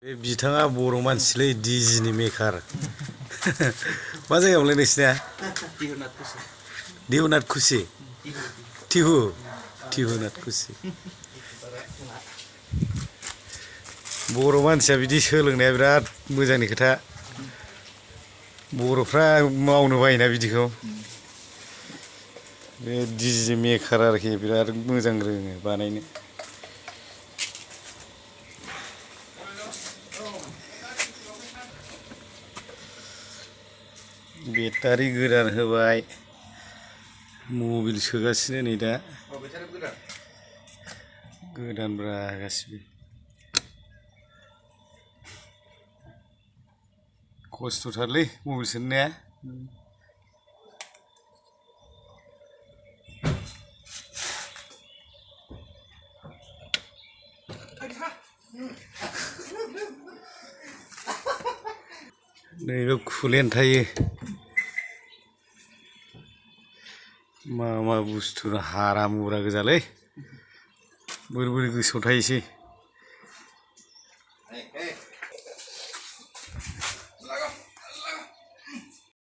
बे बिथाङा बर' मानसिलै डिजिनि मेकार मा जायगायावलाय नोंसिना देवनाथ खुसि टिहुनाथ खुसि बर' मानसिया बिदि सोलोंनाया बिराद मोजांनि खोथा बर'फ्रा मावनो बायोना बिदिखौ बे डिजि मेकार आरोखि बिराद मोजां रोङो बानायनो बेटारि गोदान होबाय मबिल सोगासिनो नै दा गोदानब्रा गासिबो खस्थ'थारलै मबिल सोनाया नैबे खुलेन थायो मा बुस्थु हारा मुरा गोजालै बोरै बोरै गोसोआव थायोसै